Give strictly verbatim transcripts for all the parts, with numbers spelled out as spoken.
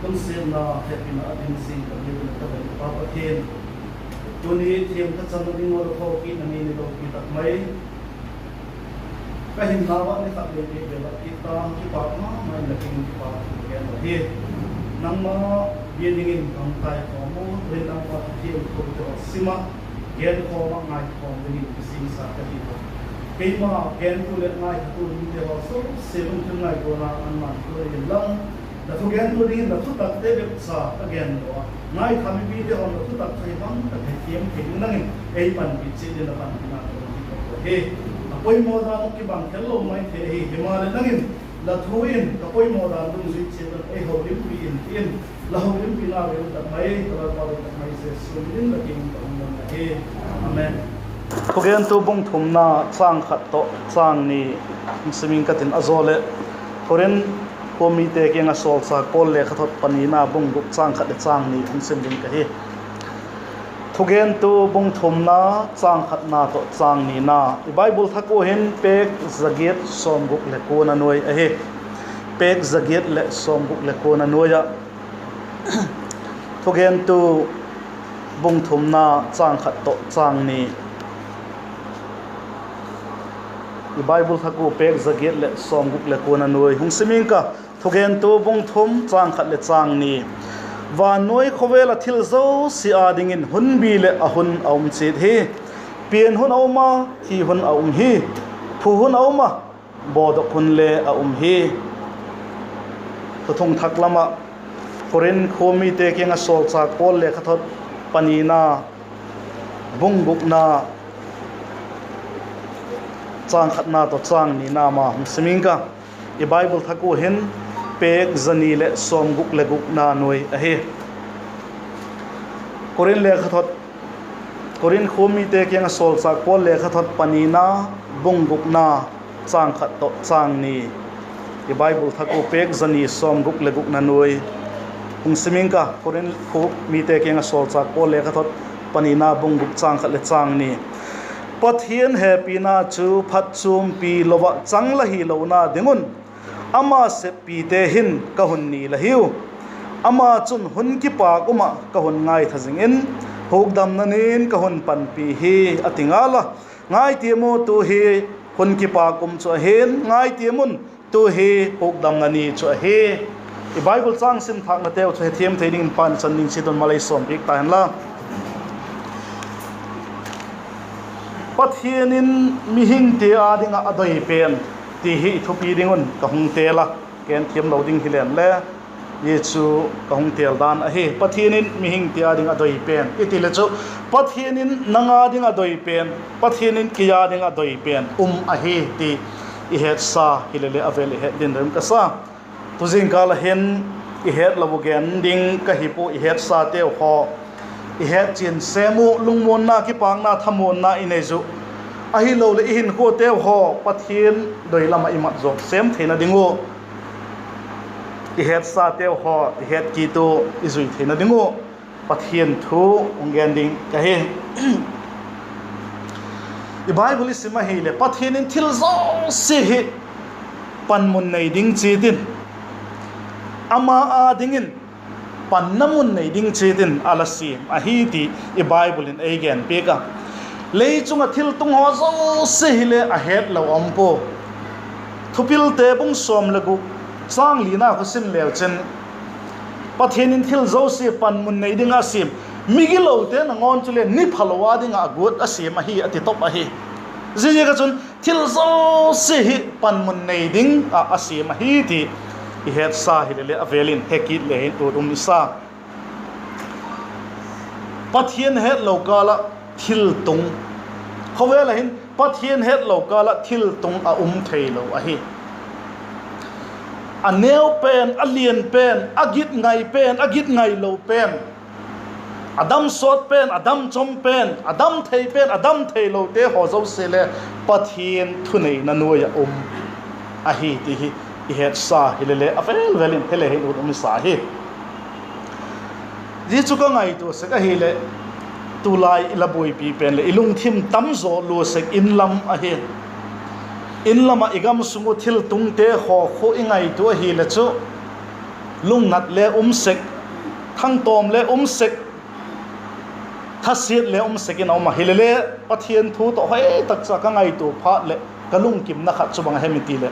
Hun siatna hepina a dim zing ka Biak in ka Lalpa Pathian, tuni thiam ka channa ding ua la thokitna ni ni lopi tak mai ka hinnau ah ni khat le ni bêl ah kit ta, kipâk ma ma in la kiang in kipâk thu ka gen uh ahi. Nangma bia dingin ka hung taikhawm ua, tu'hin nangma thu thiangtho te haw sim ah, genkhawm ah ngaikhawm dingin kisingsa ka hi a. Keima gentu leh ngaithatu dingte haw zosia lungthim ngaituana an man tu inla, la thugentu dingin la thutakte bep cha ka gen lo a, ngaitha mipite haw'n la thutak chu hi bang tak hi thiam thei ding nang in ei panpi chiat in la panpina ka dong hi ka hi. A poimaw dan uh kibang khel lo mai thei ahi, himaleh nang in la thu in ka poimaw dan dungzui chiat in ei holimpi in ti in, la holimpina vêl tak mai, ka Lalpa vêl tak mai Jesu min in la kiang in ka hung don ahi. Amen. Thugentu bung thumna châng khat tawh châng ni hung sim ing ka tin, a zaw leh Korinth khua mite kiang ah sawlchâk Paul lekhathot panina bung guk châng khat leh châng ni hung sim ding ka hi. Thugentu bung thumna châng khatna tawh châng nina. I Bible thak ua hin pêk za giat sawmguk leh kuana nuai ahi. Pêk za giat leh sawmguk leh kuana nuai ah Thugentu bung thumna châng khat tawh châng ni. I Bible thak ua pêk za giat leh sawmguk leh kuana nuai hung sim ing ka. Thugentu bung thum châng khat leh châng ni. Vannuai khawvel ah thil zosia â dingin hunbî leh a hun a um chiat hi. Pian hun a um a, thi hun a um hi. Phu hun a um a, bawdok hun le a um hi. Thuthung thak lam ah Korinth khua mite kiang ah sawlchâk Paul lekhathot panina bung gukna châng khatna tawh châng nina ma hung sim ing ka. I Bible thak ua hin pêk za ni leh sawmguk leh gukna nuai ahi. Korinth lekhathot, Korinth khua mite kiang ah sawlchâk Paul lekhathot panina bung gukna châng khat tawh châng ni. I Bible thak ua pêk za ni sawmguk leh gukna nuai hung sim ing ka. Korinth khua mite kiang ah sawlchâk Paul lekhathot panina bung guk châng khat leh châng ni. Pathian hepina chu phatchuampi lo ah chang la hilona ding un, ama seppite hin ka hun ni la hiu. Ama chun hun kipâk um ah ka hun ngaitha zing in, hukdamna ni'n ka hun panpi hi, a ti ngal a. Ngai tiam u, tu hi hun kipâk um chu ahi'n; ngai tiam un, tu hi hukdamna ni chu ahi. I Bible châng sim thâknateu chu hethiam thei dingin Pa'n chan ding chiat un mal ei sawmpiak ta hen la. Pathian in mihingte â ding ah a doi pen ti hi i thupi ding un ka hung tel a, gen thiam lo ding hi leng le, zia chu ka hung tel dan ahi. Pathian in mihingte â ding a doi pen i ti le chu, Pathian in nang â ding a doi pen, Pathian in kei â ding a doi pen um ahi ti i hetsa hile le a vêl i het dingin ka sa. Tu zingkal ah hin i hetlo uh gen ding ka hi pua, i hetsateu haw i het chian sêm u, lungmuanna, kipâkna, thamuanna i nei uh. Ahiloleh i hinkhuateu haw Pathian doi lam ah i mat zawk sêm theina ding uh, i hetsateu haw i het kit u i zui theina ding uh Pathian thu hung gen ding ka hi. I Bible i sim ahileh Pathian in thil zosia hi panmun nei ding chiat in, ama â dingin panna mun nei ding chiat in a la siam ahi ti i Bible in ei gen piak a. Lei chung ah thil tung haw zosia hile a hetlo a um pua. Thupilte bung sawm leh guk châng lina kha sim leu chin, Pathian in thil zosia panmun nei ding ah a siam, migilote nangawn chule ni phalo â ding ah a guat a siam ahi a ti top ahi. Ziaziak ah chun thil zosia hi panmun nei ding ah a siam ahi ti i hetsa hile le a vêl in he kit le hin ut um i sa. Pathian hetlo kâl ah thil tung, khawvel ah hin Pathian hetlo kâl ah thil tung a um theilo ahi. A neu pen, a lian pen, a git ngai pen, a git ngailo pen, a dam sawt pen, a dam chom pen, a dam thei pen, a dam theilote haw zosia le Pathian thuneina nuai ah um ahi ti hi i hetsa hile le a vêl vêl in he le hin ut um i sa hi. Zia chu ka ngaitua sek ahileh, tulai i la buaipi pen leh i lungthim tam zaw lua sek in lam ahi. In lam ah i gam sung uh thil tungte haw khu i ngaitua ahile chu, lungnat le um sek, thangtawm le um sek, thasiat le um sek in a um a. Hilele, Pathian thu tawh hoi tak cha ka ngaitua phat leh ka lungkimna khat chu bang a hem i ti leh,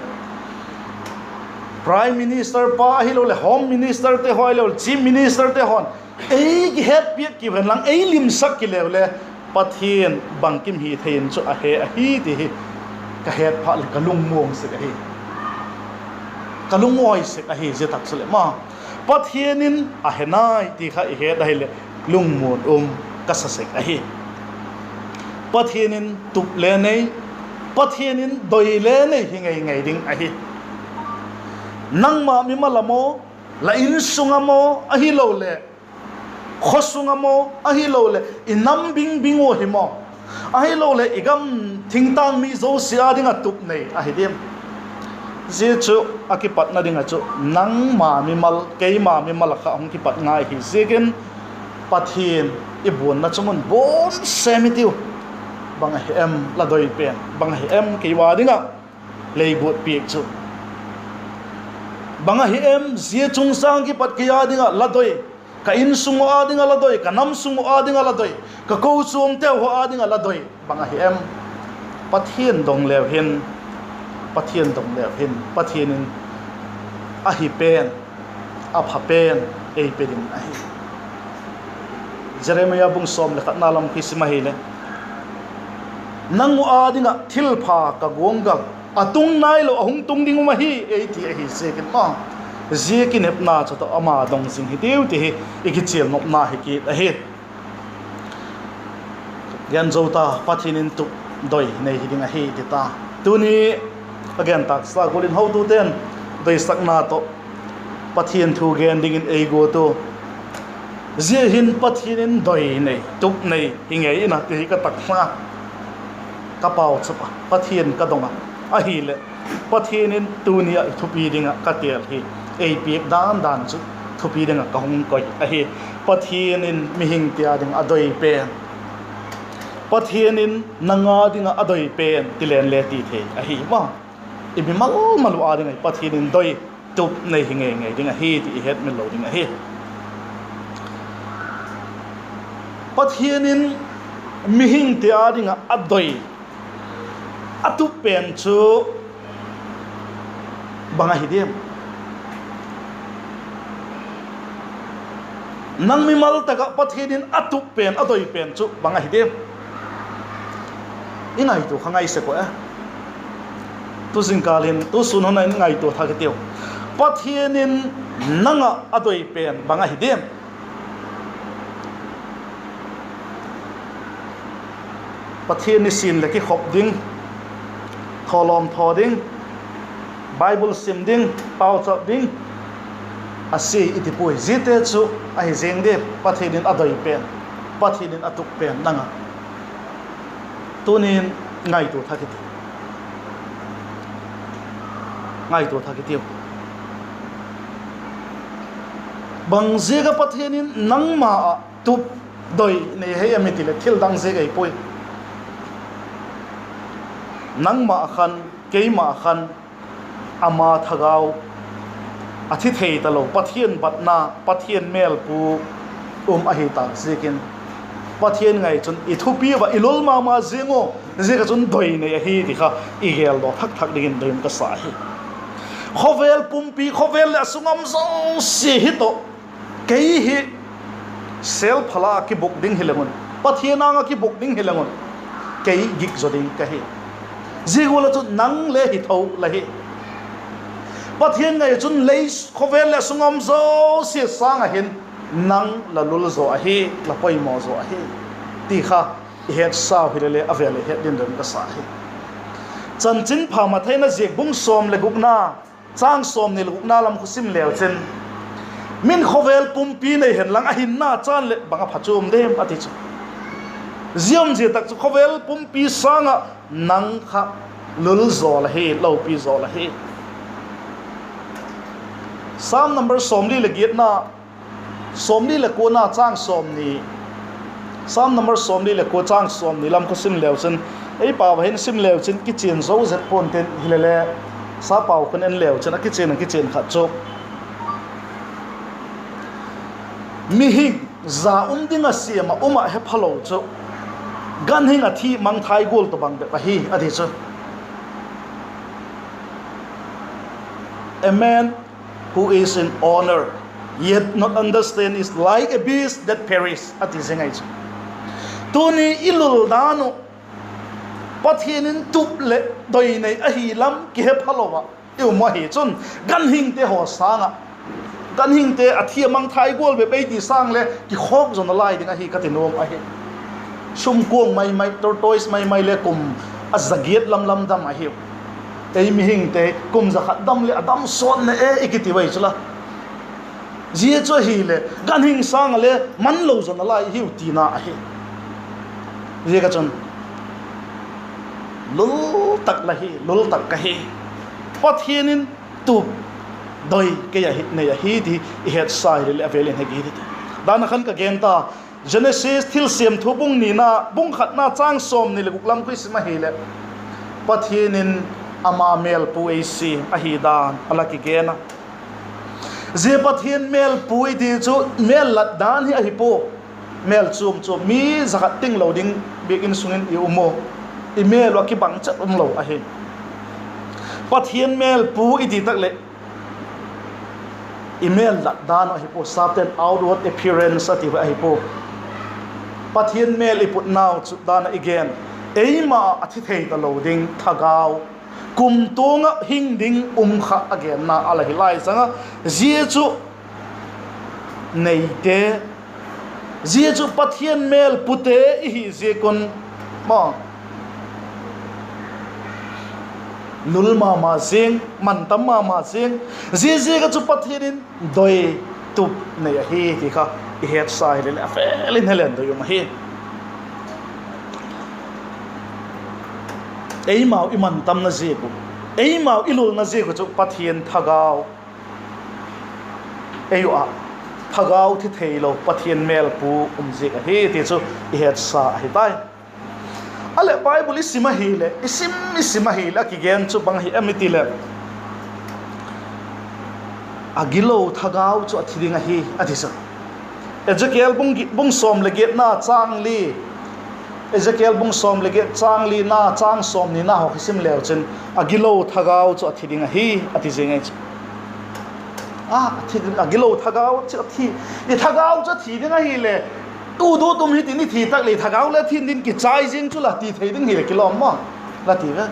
Prime Minister pa ahiloleh Home Ministerte haw, ahiloleh Chief Ministerte haw'n ei kihetpiak kiu hen lang, ei limsak ki leu le, Pathian bangkim hi thei in chu a he ahi ti hi ka het phat leh ka lungmuang sek ahi. Ka lungawi sek ahi zia tak chuleh ma, Pathian in a he nai ti kha i het ahileh lungmuan um ka sa sek ahi. Pathian in tup le nei, Pathian in doi le nei hi ngei ngei ding ahi. Nangma mimal a maw, la insung a maw, ahiloleh khawsung a maw, ahiloleh i nam bingbing ua hi maw, ahiloleh i gam thingtâng mi zosia â ding ah tup nei ahi diam? Zia chu a kipatna ding ah chu nangma mimal, keima mimal ah kha hung kipat ngai hi ziakin, Pathian i buanna chung un buan sêm i tiu. Bang ahi em la doi pen? Bang ahi em kei ua ding ah lei guat piak chu? Bang ahi em zia chungchâng kipat kei â ding ah la doi, ka insung uh â ding ah la doi, ka nam sung uh â ding ah la doi, ka kochuamteu haw â ding ah la doi, bang ahi em? Pathian dong leu hin, Pathian dong leu hin Pathian in ahi pen, a pha pen ei pe ding ahi. Jeremiah bung sawm leh khatna lam kisim ahileh, nang uh â ding ah thilpha ka guanggal, a tung nailo a hung tung ding um ahi, ei ti ahi ziakin ma, zia kinepna chu tawh ama dong zing hi tiu ti hi i kichial nopna hi kit ahi. Gen zo ta, Pathian in tup doi nei hi ding ahi ti ta. Tuni a gen tâksa gual in hotute'n doisakna tawh Pathian thu gen dingin ei guat u. Zia hin Pathian in doi nei, tup nei hi ngei in a ti hi ka tak ma, ka pauchap a, Pathian ka dong a. Ahileh, Pathian in tuni ah i thupi ding ah ka têl hi, ei piak dan dan chu thupi ding ah ka hung koi ahi. Pathian in mihingte â ding ah a doi pen, Pathian in nang â ding ah a doi pen ti len le ti thei ahi ma. I mimal mal uh â ding ah Pathian in doi, tup nei hi ngei ngei ding ahi ti i hetmil lo ding ahi. Pathian in mihingte â ding ah a doi, a tup pen chu bang ahi diam? Nang mimal tak ah Pathian in a tup pen, a doi pen chu bang ahi diam? I ngaitua kha ngai sek u e. Tu zingkâl hin, tu sûn hun a in ngaitua thak i tiu. Pathian in nang ah a doi pen bang ahi diam? Pathian nisin leh kikhop ding, thawlawm thaw ding, Bible sim ding, pauchap ding, a si i ti puai. Ziate chu ahi zing di, Pathian in a doi pen, Pathian in a tup pen nang ah. Tuni'n ngaitua thak i ti, ngaitua thak i tiu. Bang ziak ah Pathian in nangma ah tup, doi nei hei em i ti leh thil dang ziak ahi puai. Nangma ah khan, keima ah khan, ama thagau, a thi thei talo Pathian batna, Pathian mêlpu um ahi tâk ziakin, Pathian ngai chun i thupi ua, i lul ma ma ziang u, ziak ah chun doi nei ahi ti kha i geldaw thak thak dingin doi um ka sa hi. Khawvel pumpi, khawvel leh a sung a um zosia hi tawh, kei hi sêlphal ah kibûk ding hileng un, Pathian âng ah kibûk ding hileng un, kei gik zaw ding ka hi. Zia gual ah chun nang le hi tho la hi. Pathian ngai chun lei, khawvel leh a sung a um zosia sâng ah hin nang la lul zaw ahi, la poimaw zaw ahi, ti kha i hetsau hile le a vêl i het dingin doi um ka sa hi. Chanchinpha Mathai ziak bung sawm leh gukna, châng sawmni leh gukna lam khu sim leu chin, min khawvel pumpi nei hen lang a hinna chân leh bang a phachuam diam a ti chu. Zia um zia tak chu khawvel pumpi sâng ah nang kha lul zaw la hi, lopi zaw la hi. Sâm number sawmli leh giatna, sawmli leh kuana châng sawmni, Sâm number sawmli leh kua châng sawmni lam khu sim leu chin, ei pau a hin sim leu chin kichian zo zet pua'n tin, hile le, sapau khun en leu chin a kichian, a kichian khat chu Mihing za um ding ah siam ah um ah he phalo chu, ganhing a thi mangthai gual tawh bang bep ahi a ti chu. A man who is in honor yet not understand is like a beast that perish a ti zing ahi chu. Tuni i lul dan uh, Pathian in tup leh doi nei ahi lam kihe phalo ah i um ahi chun, ganhingte haw sâng ah, ganhingte a thi a mangthai gual bep ei ti sâng le kikhawk zaw nalai ding ahi ka ti nuam ahi. Sum kuang mai mai, tortoise mai mai le kum a za giat lam lam dam ahiu. Ei mihingte kum za khat dam leh a dam sawt ne e i kiti ua chu la. Zia chu ahileh ganhing sâng ah le man lo zaw nalai hiu tina ahi. Ziak ah chun lul tak la hi, lul tak ka hi. Pathian in tup doi kei a hi nei ahi ti i hetsa hile leh a vêl in he kit hi ti. Dan a khan ka gen ta, Genesis Thilsiam Thu bung nina, bung khatna châng sawmni leh guk lam khu i sim ahileh, Pathian in ama mêlpu ei siam ahi dan a la kigen a. Zia Pathian mêlpu i ti chu mêl lat dan hi ahi pua. Mêl chuam chuam mi za khat ting lo ding Biakin sung in i um u. I mêl uh a kibang chet um lo ahi. Pathian mêlpu i ti tak leh i mêl lat dan uh ahi pua, sapte'n outward appearance a ti uh ahi pua. Pathian mêl i putnau chu dan ah i gen, eima a thi thei talo ding thagau, kumtuang ah hing ding um kha a genna a la hi lai zang a. Zia chu neite, zia chu Pathian mêlpute i hi ziak un, ma, lul ma ma ziang, man tam ma ma ziang, zia ziak ah chu Pathian in doi tup nei ahi ti kha i hetsa hile leh a vêl in he len doi um ahi. Eimau i man tamna ziak uh, eimau i lulna ziak uh chu Pathian thagau ei uh ah, thagau thi theilo Pathian mêlpu um ziak ahi ti chu i hetsa ahi tai. A leh Bible i sim ahileh, i sim i sim ahileh a kigen chu bang ahi em i ti leh, a gilo thagau chu a thi ding ahi a ti chu. Ezekiel bung gi-, bung sawm leh giatna châng li, Ezekiel bung sawm leh giat châng lina, châng sawmnina haw i sim leu chin, a gilo thagau chu a thi ding ahi a ti zing ahi chu. A, a thi ding, a gilo thagau chu a thi, i thagau chu a thi ding ahileh, tu du tum hi tin i thi tak leh i thagau le thi ding kichai zing chu la ti thei ding hileh kilawm maw? La ti ve.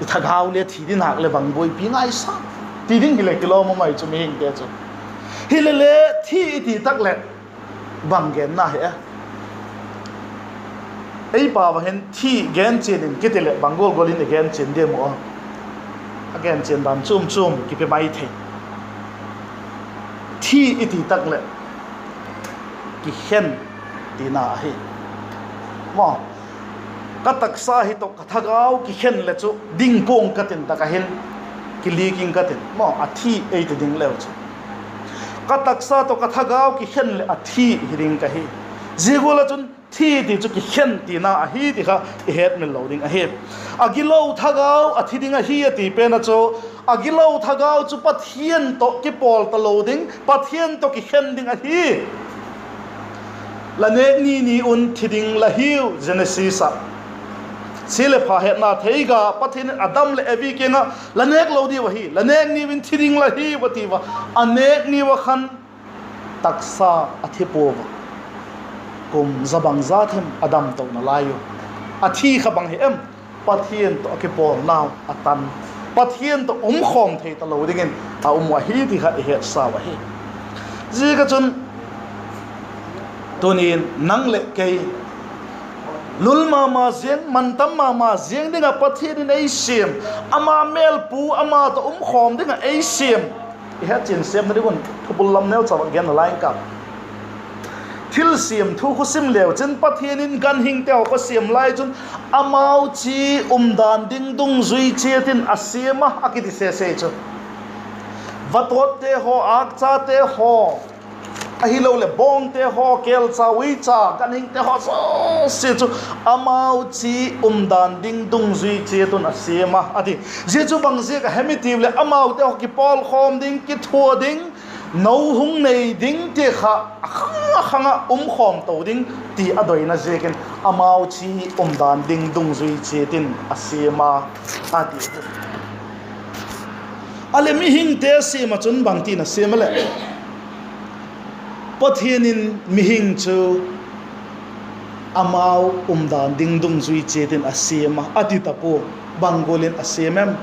I thagau le thi ding hak leh bang buaipi ngai sa, ti ding hileh kilawm maw mai chu mihingte chu. Hilele thi i ti tak leh bang genna hi e? Ei pau a hin thi genchian in kiti leh bang gual gual in i genchian diam u a? A genchian dan chuam chuam kipe mai thei. Thi i ti tak leh kikhen tina ahi. Maw, ka taksa hi tawh ka thagau kikhen leh chu ding pua'ng ka tin, tak ah hin kilik ing ka tin, maw, a thi ei ti ding leu chu. Ka taksa tawh ka thagau kikhen leh a thi hi ding ka hi. Zia gual ah chun thi ti chu kikhen tina ahi ti kha i hetmil lo ding ahi. A gilo thagau a thi ding ahi a ti pen ah chu, a gilo thagau chu Pathian tawh kipawl talo ding, Pathian tawh kikhen ding ahi. La nêk ni ni un thi ding la hiu, Genesis ah. Sia leh pha hetna theiga Pathian in Adam leh Evi kiang ah, la nêk lo diu ahi, la nêk niu in thi ding la hiu a ti ua. A nêk niu ah khan taksa a thi pua a. Kum za bang za them a damtona lai u. A thi kha bang hi em? Pathian tawh a kipawlnau a tan, Pathian tawh um khawm thei talo dingin a um uh ahi ti kha i hetsau ahi. Ziak ah chun tuni'n nang leh kei lul ma ma ziang, man tam ma ma ziang ding ah Pathian in ei siam, ama mêlpu, ama tawh um khawm ding ah ei siam. I het chian sêmna ding un Thupual lam neucha va gen nalai ing ka. Thilsiam Thu khu sim leu chun Pathian in ganhingte haw kha siam lai chun amau chi umdan ding dungzui chiat in a siam a, a kiti sese chu. Vatawtte haw, âkchate haw, ahiloleh bawngte haw, kêlcha, uicha, ganhingte haw zosia chu amau chi umdan ding dungzui chiat un a siam a, a ti. Zia chu bang ziak a hem i ti leh amaute haw kipawlkhawm ding, kithua ding, no hung nei ding ti kha a khang a khang ah um khawm to ding ti a doina ziakin amau chi umdan ding dungzui chiat in a siam a, a ti. A leh mihingte siam ah chun bangtin a siam a leh, Pathian in mihing chu amau umdan ding dungzui chiat in a siam a, a ti ta pua. Bang gual in a siam em?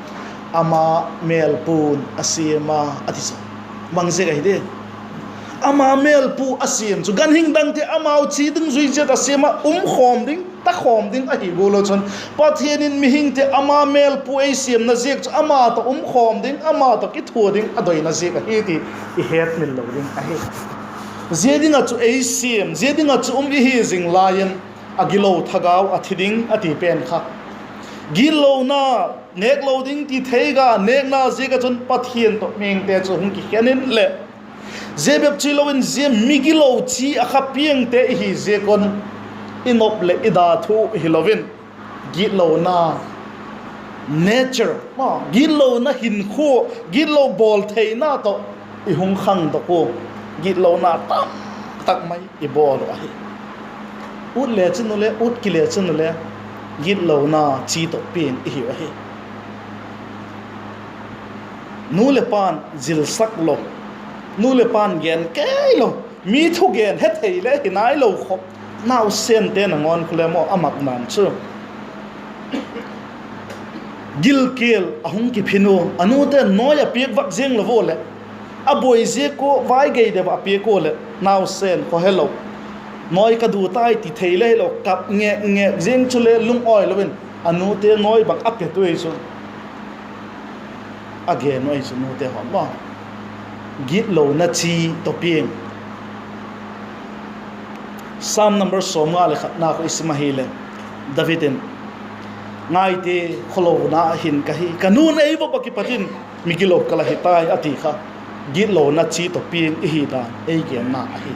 Ama mêlpu'n a siam a, a ti chu. Bang ziak ahi di? Ama mêlpu a siam chu ganhing dangte amau chi dungzui chiat a siam ah um khawm ding, ta khawm ding ahi gual lo chun, Pathian in mihingte ama mêlpu ei siamna ziak chu ama tawh um khawm ding, ama tawh kithua ding a doina ziak ahi ti i hetmil lo ding ahi. Zia ding ah chu ei siam, zia ding ah chu um i hi zing lai in, a gilo thagau a thi ding a ti pen kha, gitlona, nêklo ding ti thei ga nêkna ziak ah chun Pathian tawh mihingte chu hung kikhen in leh, zia bep chu hilo in zia migilo chi a kha piangte i hi ziak un, i nop leh i da thu hilo in, gitlona nature, gitlona hinkhua, gitlo bawl theina tawh i hung khangdok ua, gitlona tamtak mai i bawl uh ahi. Ut le chin u le, ut kile chin u le, gitlona chi tawh piang i hiu ahi. Nu leh pa'n zilsak lo, nu leh pa'n gen kei lo, mi thugen hethei le hi nailo khop, nausen te nangawn khu le maw a mak nan chu gilkial a hung kiphin ua, a nute nawi a piak vak ziang lo ua leh, a buai ziak ua vai gei deu ah a piak ua leh, nausen khaw helo, nawi ka du tai ti thei le hilo, kap ngêk ngêk ziang chule lungawi lo in, a nute nawi bang a pet ui chu a gen uh ahi chu nute haw maw. Gitlona chi tawh piang. Sam number sawmnga leh khatna kha i sim ahileh, David in, Ngaite, khawlona hin ka hi, ka nu'n ei vop ah kipat in migilo ka la hi tai, a ti kha, gitlona chi tawh piang i hi dan ei genna ahi.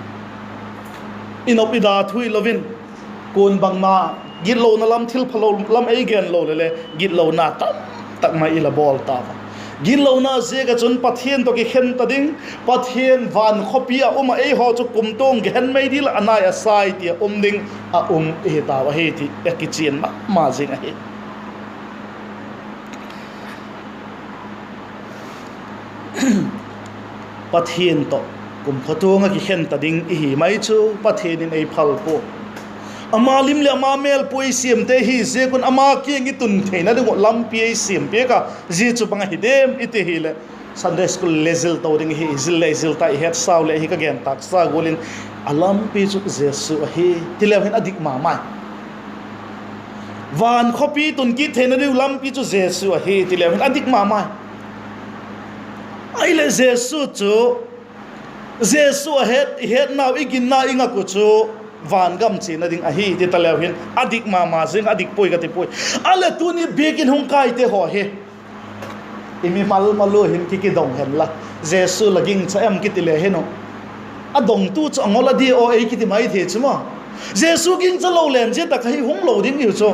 I nop i da thu hilo in, kuan bangma, gitlona lam, thil phalo lam ei gen lo leh le, gitlona tamtak mai i la bawl ta a. Gitlona ziak ah chun Pathian tawh kikhen ta ding, Pathian van khawpi ah um ah eihaw chu kumtuang gehen mei dil ah a nai a sai ti ah um ding a um i hi tau ahi ti a kichian ma ma zing ahi. Pathian tawh kumtuang ah kikhen ta ding i hi mai chu Pathian in ei phal pua. Ama lim leh ama mêlpu i siamte hi ziak un ama kiang i tun theina ding uh lampi ei siam piak a, zia chu bang ahi diam i ti hileh, Sunday school le zil to ding hi, zil le zil ta i hetsau leh hi ka gen tâksa gual in, a lampi chu Jesu ahi ti leu hin a dik ma mai. Van khawpi tun kit theina ding uh lampi chu Jesu ahi ti leu hin a dik ma mai. Ahileh Jesu chu, Jesu a het, i hetnau, i ginna, i ngak uh chu van gam chiana ding ahi ti ta leu hin a dik ma ma zing, a dik puai ka ti puai. A leh tuni biakin hung kaite haw hi, i mimal mal ua hin ki, kidong hen la, Jesu la gingcha em kiti le hin uh, a dongtu chu a ngol a dia aw ei kiti mai thei chu maw. Jesu gingcha lo len zia tak ahi hung lo ding iu chu.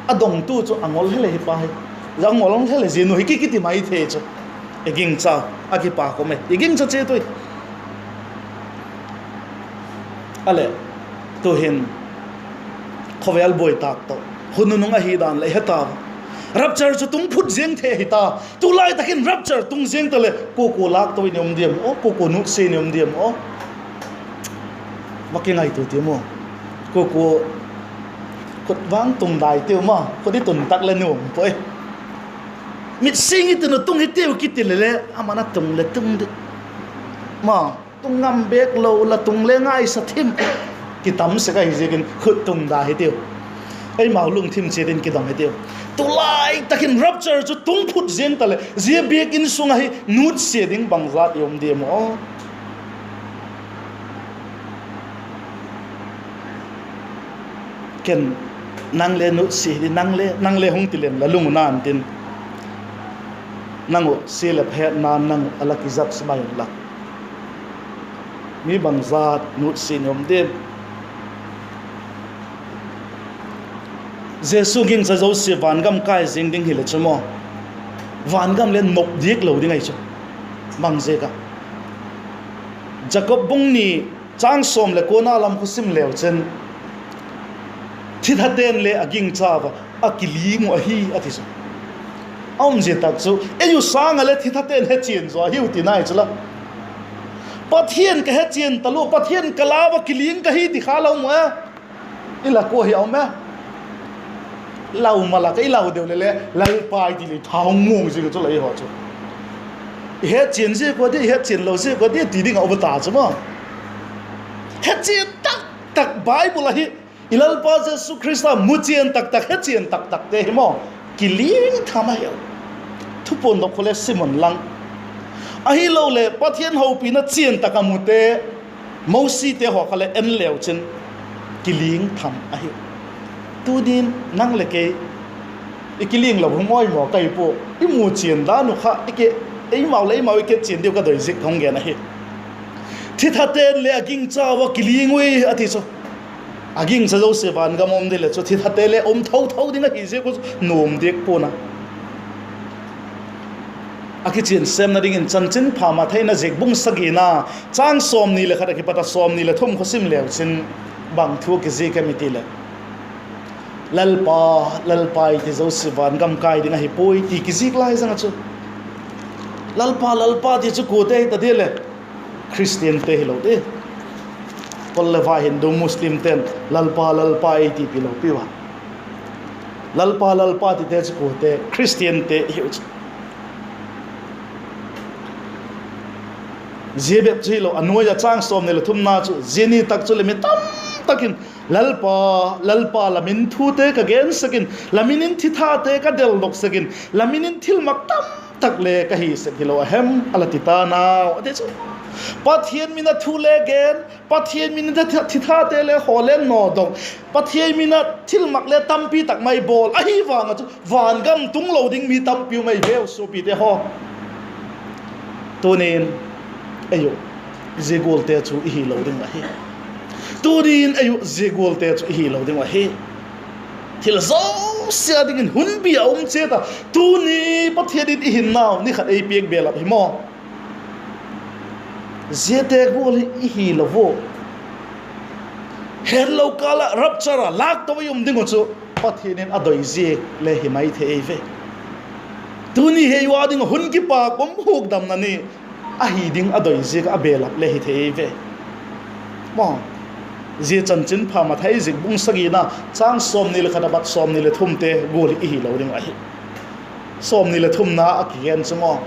A dongtu chu a ngol hele hi pa hi, a ngol hung hele zia nu hi ki, kiti mai thei chu. I gingcha, a kipak um e, i gingcha chiat ui. A leh, tu'hin khawvel buai tâk tawh hun nunung ahi dan leh he ta. Rapture chu tung phut ziang thei ahi ta. Tulai tak in rapture tung ziang ta leh kua kua lâk to in i um diam aw, kua kua nutsia in i um diam aw? Va kingaitua tiam aw. Kua kua khut vang tung dai tiu ma, khut i tun tak leh nuam puai. Mit sing i tun uh tung hi tiu kiti le le, aman a tung leh tung di, ma, tung ngam bêk lo la tung le ngaisa thim, kitam sek ahi ziakin khut tung da hi tiu. Eimau lungthim chiat in kidong hi tiu. Tulai tak in rapture chu tung phut ziang ta leh zia biakin sung ahi nutsia ding bangzat i um diam aw? Ken, nang le nutsia hi di, nang le, nang le hung ti leng la lung u nan tin, nang uh sia leh pha hetna'n nang uh a la kijudge mai inla, mi bangzat nutsia in i um diam? Jesu gingcha zosia vangam kai zing ding hileh chu maw, vangam le nop diak lo ding ahi chu. Bang ziak a? Jakob bung ni, châng sawm leh kuana lam khu sim leu chun, thithate'n le a gingcha ua, a kiling uh ahi, a ti chu. A umzia tak chu, ei u sâng ah le thithate'n hechian zaw ahiu ti nai chu la. Pathian ka hechian talua, Pathian ka lau a kiling ka hi ti kha la um e. I lak ua hi a um e. Lau ma lak ah i lau deu leh le, Lalpa i ti leh tha hung muang zing chu la i haw chu. I hetchian ziak ua di, i hetchian lo ziak ua di ti ding a um ta chu maw. Hechian tak tak Bible ahi, i Lalpa Jesu Khrista muchian tak tak, hechian tak takte hi maw, kiling tham ahi. Thupuan dok khu le sim un lang. Ahiloleh Pathian hopina chian tak a mute, Mosite haw kha le en leu chun, kiling tham ahi. Tunin nang leh kei i kiling lo hung awi maw ka hi pua. I muchian dan uh kha i ke, eimau leh eimau i ke chian diu ka doi ziak ka hung gen ahi. Thithate'n le a gingcha ua kiling ui a ti chu. A gingcha zosia vangam um di leh chu thithate le um tho tho ding ahi ziak uh chu nuam diak pua'n a. A kichian sêmna dingin Chanchinpha Mathai in a ziak bung sagina, châng sawmni leh khat a kipat a sawmni leh thum khu sim leu chun, bang thu kizik em i ti leh, Lalpa, Lalpa i ti zosia vangam kai ding ahi puai ti kizik lai zang ah chu, Lalpa, Lalpa ti chu kuate hi ta dia leh, Khristiante hilo di. Kol leh vai, Hindu, Muslimte'n Lalpa, Lalpa ei tipi lo piu a. Lalpa, Lalpa tite chu kuate, Khristiante hiu chu. Zia bep chu hilo, a nuai ah châng sawmni leh thumna chu, zia ni tak chu leh mi tam tak in, Lalpa, Lalpa, la min thute ka gen sek in, la min in thithate ka deldok sek in, la min in thilmak tam tak le ka hi sek hilo a hem? a la ti ta nau a ti chu. Pathian min a thu le gen, Pathian min a thi-, thithate le haw le nawdok, Pathian min a thilmak le tampi tak mai bawl ahi vang ah chu vangam tung lo ding mi tampi um ei veu suapite haw. Tunin ei uh zia gualte chu i hilo ding uh ahi. Tunin ei uh zia gualte chu i hilo ding uh ahi. Thil zosia dingin hunbî a um chiat a, tuni Pathian in i hinnau ni khat ei piak belap hi maw, ziate gual hi i hilo ua. Hetlo kâl ah rapture ah lâk to i um ding uh chu Pathian in a doi ziak le hi mai thei ei ve. Tuni hi ei ua ding ah hun kipâk um, hukdamna ni ahi ding a doi ziak ah a belap le hi thei ei ve. Maw, zia Chanchinpha Mathai ziak bung sagina, châng sawmni leh khat a pat sawmni leh thumte gual hi i hilo ding uh ahi. Sawmni leh thumna a kigen chu maw,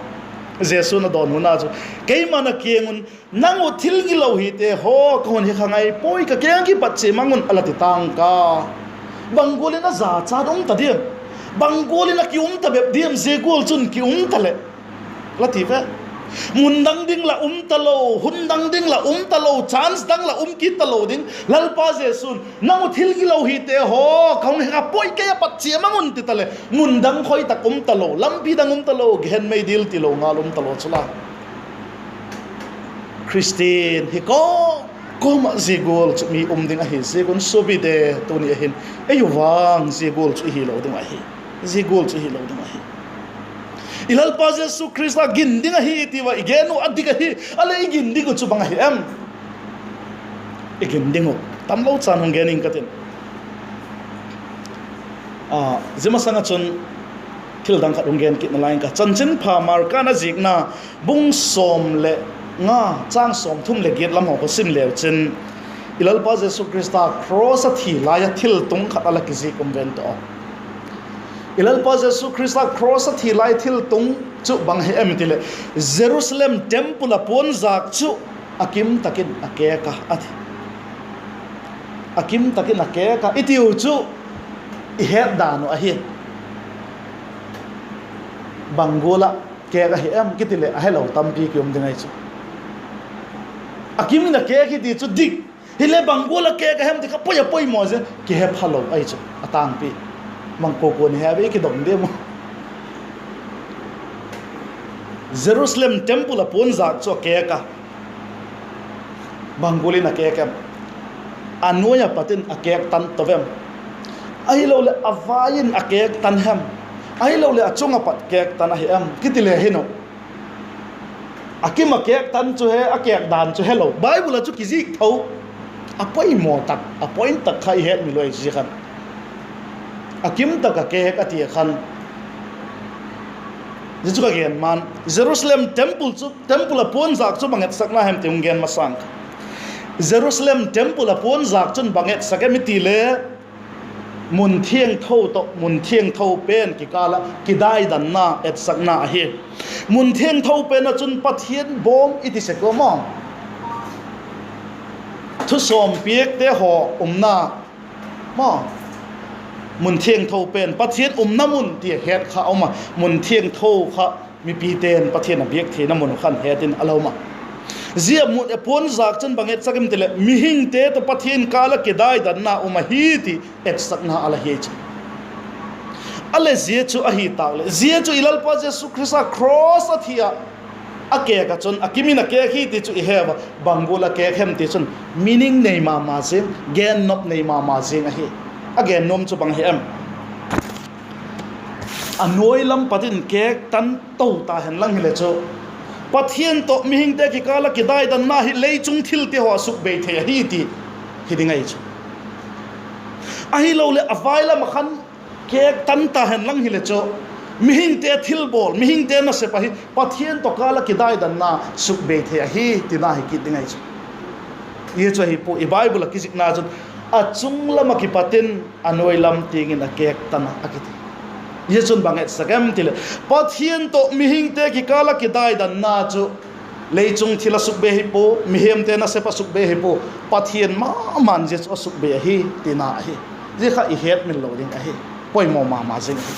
Jesu'n a dawnhuna chu, Keima'n a kiang un, Nang uh thil gilo hite haw, ka hun he kha ngai puai, ka kiang ah kipat chia mang un, a la ti tang ka. Bang gual in a zachat um ta diam? Bang gual in a ki um ta bep diam? Zia gual chun ki um ta leh, la ti ve. Mun dang ding lah um talo, hun dang ding lah um talo, chance dang lah um kit talo ding. Lalpa Jesu'n, Nang uh thil gilo hite haw, ka hung he kha puai, kei ah pat chia mang un, ti ta leh, mun dang khoi tak um talo, lampi dang um talo, gehen mei dil tilo ngal um talo chu la. Khristian hi kawm kawm ah zia gual chu mi um ding ahi ziak un suapite, tuni a hin ei uh vang zia gual chu i hilo ding uh ahi. Zia gual chu i hilo ding uh ahi. I Lalpa Jesu Khrista gin ding ahi i ti ua i gen uh a dik ahi a leh, i gin ding uh chu bang ahi em? I gin ding uh tamlo chan hung gen ing ka tin. Zia masang ah chun thil dang khat hung gen kitna lai ing ka. Chanchinpha Marka'n a ziakna bung sawm leh nga, châng sawmthum leh giat lam haw ka sim leu chin, i Lalpa Jesu Khrista cross a thi lai a thiltung khat a la kizik um ven tawh. I Lalpa Jesu Khrista cross a thi lai thiltung chu bang hi em i ti leh, Jerusalem temple ah puanzâk chu a kim tak in a kêk a, a ti. A kim tak in a kêk a i tiu chu i het dan uh ahi. Bang gual ah kêk ahi em kiti leh a helo tampi ki um ding ahi chu. A kim in a kêk hi ti chu dik. Hileh bang gual ah kêk ahem ti kha poi a poimaw zia kihe phalo ahi chu a tângpi. Bang kua kua ni he ve i kidong diam u. Jerusalem temple ah puanzâk chu a kêk a. Bang gual in a kêk em? A nuai ah pat in a kêk tan to vem? Ahiloleh a vai in a kêk tan hem? Ahiloleh a chung ah pat kêk tan ahi em kiti le hin u. A kim a kêk tan chu he, a kêk dan chu helo. Bible ah chu kizik tho. A poimaw tak, a point tak kha i hetmil ui zia khan. A kim tak a kêk a ti khan. Zia chu ka gen man. Jerusalem temple chu, temple ah puanzâk chu bang etsakna hem ti hung gen masang kha. Jerusalem temple ah puanzâk chun bang etsak em i ti le, mun thiangtho tawh mun thiangtho pen kikâl ah kidaidanna etsakna ahi. Mun thiangtho pen ah chun Pathian bawm i ti sek ua maw, thusawm piakte haw umna, maw, mun thiangtho pen, Pathian umna mun ti het kha um a, mun thiangtho kha mipite'n Pathian a biak theina mun uh khan het in a la um a. Zia mun, puanzâk chun bang etsak em ti leh, mihingte tawh Pathian kâl ah kidaidanna um ahi ti etsakna a la hi chu. A leh zia chu ahi tâk leh, zia chu i Lalpa Jesu Khrista cross a thi ah, a kêk ah chun a kim in a kêk hi ti chu i he ua, bang gual a kêk hem ti chun meaning nei ma ma zing, gennop nei ma ma zing ahi. A gen nuam chu bang hi em? A nuai lam pat in kêk tan to ta hen lang hileh chu, Pathian tawh mihingte kikâl ah kidaidanna hi leichung thilte haw a sukbei thei ahi ti hi ding ahi chu. Ahiloleh a vai lam ah khan kêk tan ta hen lang hileh chu, mihingte thilbawl, mihingte nasep ahi Pathian tawh kâl ah kidaidanna sukbei thei ahi tina hi kit ding ahi chu. Zia chu ahi pua, i Bible ah kizikna chun, a chung lam ah kipat in a nuai lam tiang in a kêk tan a, a kiti. Zia chun bang etsak em ti leh, Pathian tawh mihingte kikâl ah kidaidanna chu leichung thil a sukbei hi pua, mihemte nasep a sukbei hi pua, Pathian ma ma'n zia chu a sukbei ahi tina ahi. Zia kha i hetmil lo ding ahi. Poimaw ma ma zing ahi.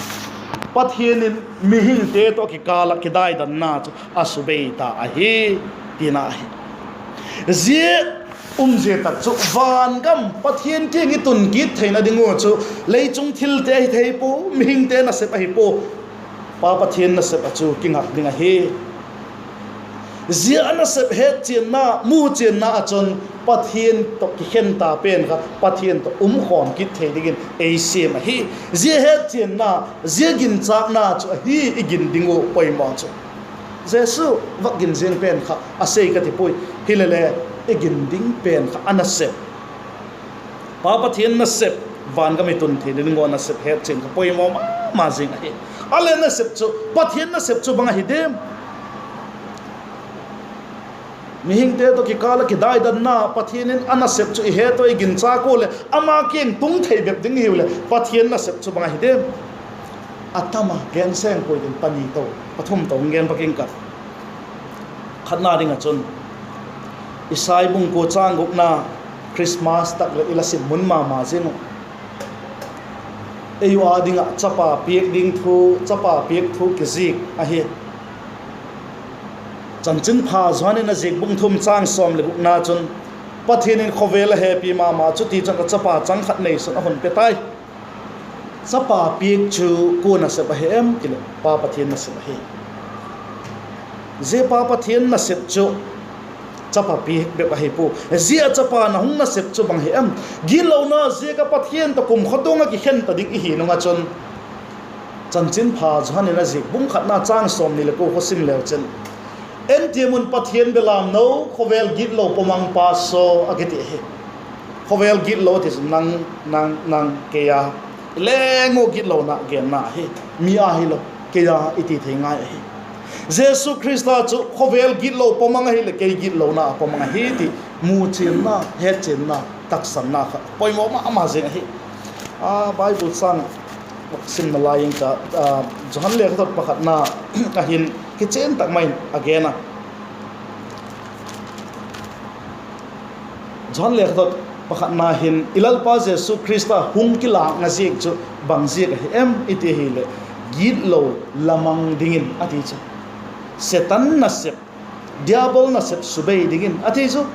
Pathian in mihingte tawh kikâl ah kidaidanna chu a subei ta ahi tina ahi. Zia umzia tak chu van gam Pathian kiang i tun kit theina ding ua chu, leichung thilte hi thei pua, mihingte nasep ahi pua, Pa Pathian nasep ah chu kingak ding ahi. Zia a nasep hetchianna, muchianna ah chun Pathian tawh kikhen ta pen kha Pathian tawh um khawm kit thei dingin ei siam ahi. Zia hetchianna, zia ginchâkna chu ahi i gin ding uh poimaw chu. Jesu vak gin ziang pen kha a sei ka ti puai. Hilele, i gin ding pen kha a nasep, Pa Pathian nasep, van gam i tun theina ding ua nasep hetchian kha poimaw ma ma zing ahi. A leh nasep chu, Pathian nasep chu bang ahi diam? Mihingte tawh kikâl ah kidaidanna Pathian in a nasep chu i het ua, i ginchâk ua leh ama kiang tung thei bep ding i hiu leh, Pathian nasep chu bang ahi diam? A tam a, gen seng puai ding, pani to, pathum to hung gen pak ing ka. Khatna ding ah chun, Isai bung kua châng gukna, Christmas tak leh i la sim mun ma ma zing uh. Ei u â ding ah chapa piak ding thu, chapa piak thu kizik ahi. Chanchinpha Johan in a zik bung thum châng sawm leh gukna chun, Pathian in khawvel a hepi ma ma, chutichun a chapa chang khat neisun a hun pe tai. Chapa piak chu kua nasep ahi em ti leh, Pa Pathian nasep ahi. Zia Pa Pathian nasep chu chapa piak bep ahi pua. Zia chapa na hung nasep chu bang hi em? Gitlona ziak ah Pathian tawh kumkhawtuang ah kikhen ta ding i hi nung ah chun, Chanchinpha Johan in a zik bung khatna châng sawmni leh kua kha sim leu chin, En tiam un, Pathian belamno, khawvel gitlo pawmangpa saw, a kiti ahi. Khawvel gitlo ti chu nang, nang, nang, kei a, i leng ua gitlona genna ahi. Mi a hilo, kei a i ti thei ngai ahi. Jesu Khrista chu khawvel gitlo pawmang ahileh kei gitlona a pawmang ahi ti muchianna, hetchianna, taksanna kha poimaw ma ma zing ahi. A Bible châng simna lai ing ka, Johan lekhathot pakhatna a hin kichian tak mai in a gen a. Johan lekhathot pakhatna hin i Lalpa Jesu Khrista hung kilâkna ziak chu bang ziak ahi em i ti ahileh, gitlo la mang dingin a ti chu. Setan nasep, Diabol nasep subei dingin a ti chu.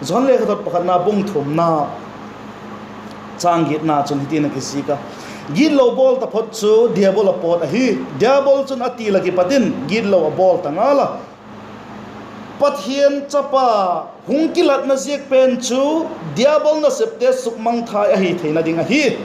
Johan lekhathot pakhatna bung thumna châng giatna chun hitin a kizik a: Gitlo bawl taphot chu Diabol a pawt ahi. Diabol chun a til ah kipat in gitlo a bawl ta ngal a. Pathian chapa hung kilatna ziak pen chu Diabol nasepte sukmangthai ahi theina ding ahi.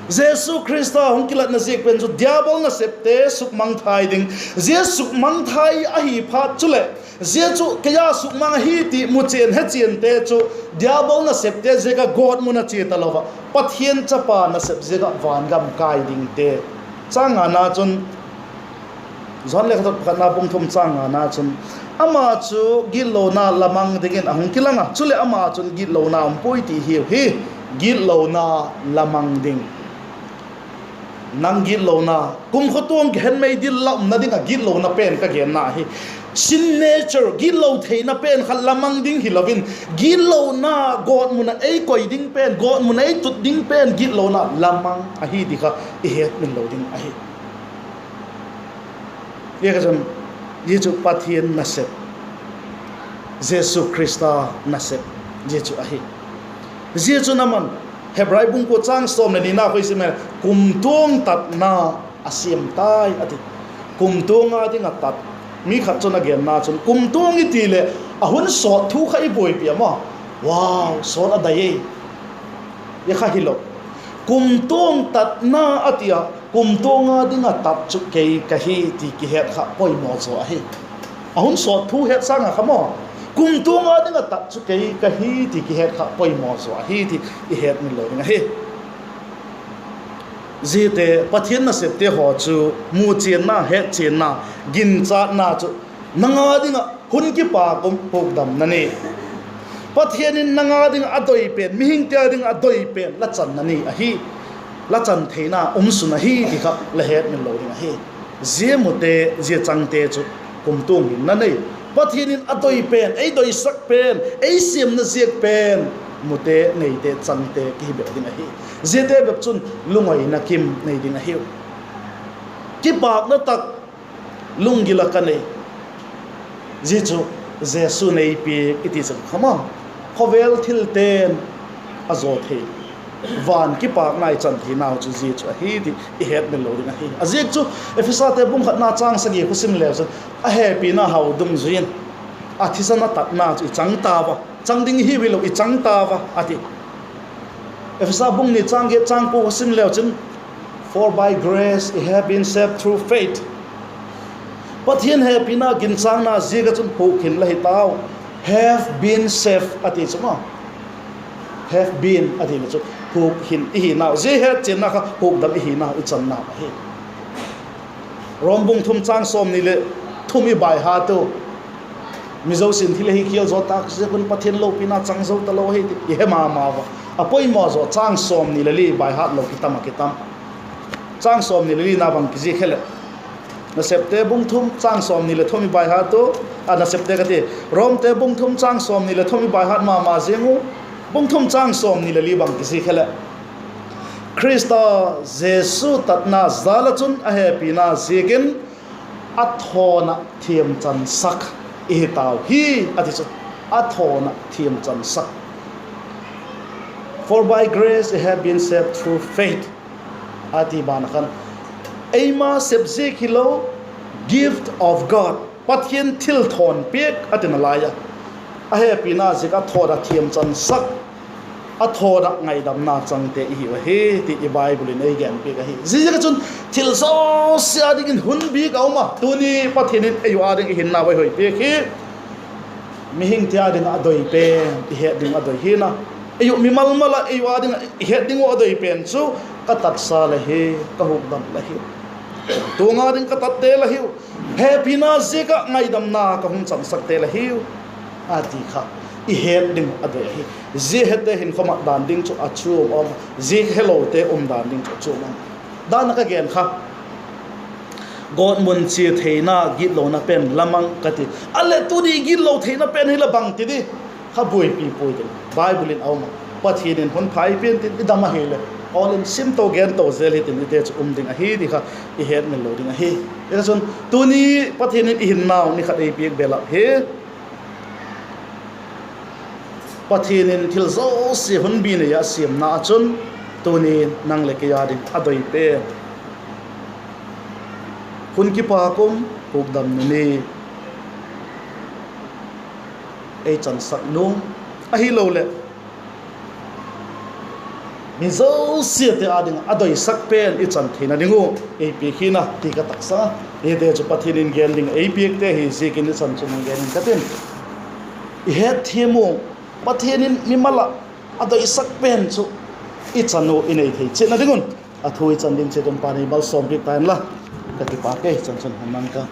Jesu Khrista hung kilatna ziak pen chu diabol nasepte sukmangthai ding. Zia sukmangthai ahi phat chuleh, zia chu kei a sukmang ahi ti muchian hechiante chu diabol nasepte ziak ah gawtmun a chia talo ah, Pathian chapa nasep ziak ah vangam kai dingte. Chang ngana chun, Johan lekhathot pakhatna bung thum chang ngana chun, ama chu gitlona la mang dingin a hung kilang a, chuleh ama chun gitlona um puai ti hiu hi. Gitlona la mang ding. Nang gitlona, kumkhua tuang kihen mei dil la umna ding ah gitlona pen ka genna hi. Sin nature, gitlo theina pen kha la mang ding hilo in, gitlona gawtmun ah ei koi ding pen, gawtmun ah ei tut ding pen gitlona la mang ahi ti kha i hetmil lo ding ahi. Zia kha chun, zia chu Pathian nasep, Jesu Khrista nasep, zia chu ahi. Zia chun aman, Hebrai bung kua chang sawm leh nina kha i sim leh, kumtuang tatna a siam tai a ti. Kumtuang a ding ah tat. Mi khat chun a genna chun, kumtuang i ti leh, a hun sawt thu kha i buaipi a maw. Wow, sawt a dai ei. Zia kha hilo. Kumtuang tatna a ti a, kumtuang a ding ah tat chu kei ka hi ti kihet kha poimaw zaw ahi. A hun sawt thu het sâng ah kha maw, kumtuang a ding ah tat chu kei ka hi ti kihet kha poimaw zaw ahi ti i hetmil lo ding ahi. Ziate, Pathian nasepte haw chu muchianna, hetchianna, ginchatna chu nang a ding ah hun kipâk um hukdamna ni. Pathian in nang a ding ah a doi pen, mihingte a ding ah a doi pen la channa ni ahi. La chan theina um sun ahi ti kha la hetmil lo ding ahi. Zia mute, zia changte chu kumtuang hinna nei. Pathian in a doi pen, ei doisak pen, ei siamna ziak pen, mute, neite, changte kihi bep ding ahi. Ziate bep chun lungaina kim nei ding ahiu. Kipâkna tak lunggil ah ka nei. Zia chu Jesu'n ei piak i ti chu kha maw, khawvel thilte'n a zaw thei, van kipâkna i chan theinau chu zia chu ahi ti i hetmil lo ding ahi. A ziak chu Ephesate bung khatna châng sagi khu sim leu chun, a hepina hau dungzui in a thisan a tatna chu i chang tau a, chang ding i hiu hilo, i chang tau a, a ti. Ephesa bung ni châng giat châng kua khu sim leu chun, For by grace you have been saved through faith. Pathian hepina ginchâkna ziak ah chun hukhin la hi tau. Have been saved a ti chu maw, have been a ti le chu hukhin i hinau, zia hetchianna kha hukdam i hinau i channau ahi. Rom bung thum châng sawmni leh thum i baihat u, mi zosia'n thil ahi khial zaw tâk ziak un Pathian lopina chang zo talo ahi ti i he ma ma ua. A poimaw zaw châng sawmni leh li baihat lo kitam ah kitam. Châng sawmni leh lina bang kizik he leh, Nasepte bung thum châng sawmni leh thum i baihat u, a, Nasepte ka ti, Romte bung thum châng sawmni leh thum i baihat ma ma ziang u, bung thum châng sawmni leh li bang kizik he leh, Khrista Jesu tatna jal ah chun a hepina ziakin a thawn ah thiamchansak i hi tau hi, a ti chu. A thawn ah thiamchansak. For by grace you have been saved through faith, a ti ban ah khan, eima sep ziak hilo, gift of God, Pathian thilthawn piak a tina lai a, a hepina ziak a thawn ah thiamchansak, a thawn ah ngaidamna changte i hiu ahi ti i Bible in ei genpiak ahi. Ziaziak ah chun thil zosia dingin hun bik a um a, tuni Pathian in ei u â ding i hinnau ei hoi piak hi. Mihingte â ding ah a doi pen i het ding a doi hi'n a, ei u mimal mal ah ei u â ding ah i het ding uh a doi pen chu, ka tatsa la hi, ka hukdam la hiu, tuang â ding ka tatte la hiu, hepina ziak ah ngaidamna ka hung chansakte la hiu, a ti kha i het ding uh a doi ahi. Zia hete hinkhua mat dan ding chu a chuam um, zia helote um dan ding chu a chuam um. Dan ah ka gen kha, gawtmun chia theina gitlona pen la mang ka ti a leh, tuni gitlo theina pen hi la bangti di kha buaipi puai ding Bible in a um a. Pathian in hun pha ei pian tin i dam ahileh, awl in sim to gen to zel hitin i te chu um ding ahi ti kha i hetmil lo ding ahi. Zia chun tuni Pathian in i hinnau ni khat ei piak belap hi. Pathian in thil zosia hunbî nei ah siamna ah chun, tuni nang leh kei â ding a doi pen, hun kipâk um, hukdamna ni ei chansak nuam, ahiloleh zosiate â ding ah a doisak pen i chan theina ding uh ei piak hi na ti ka taksang a. Hite chu Pathian in gen ding ei piakte hi ziakin i chan chu hung gen ing ka ti'n. I hetthiam u, Pathian in mimal ah a doisak pen chu i chan u i nei thei chiatna ding un a thu i chan ding chiat un Pa'n ei malsawm piak ta inla, ka kipâk e. Chan chun hun mang ka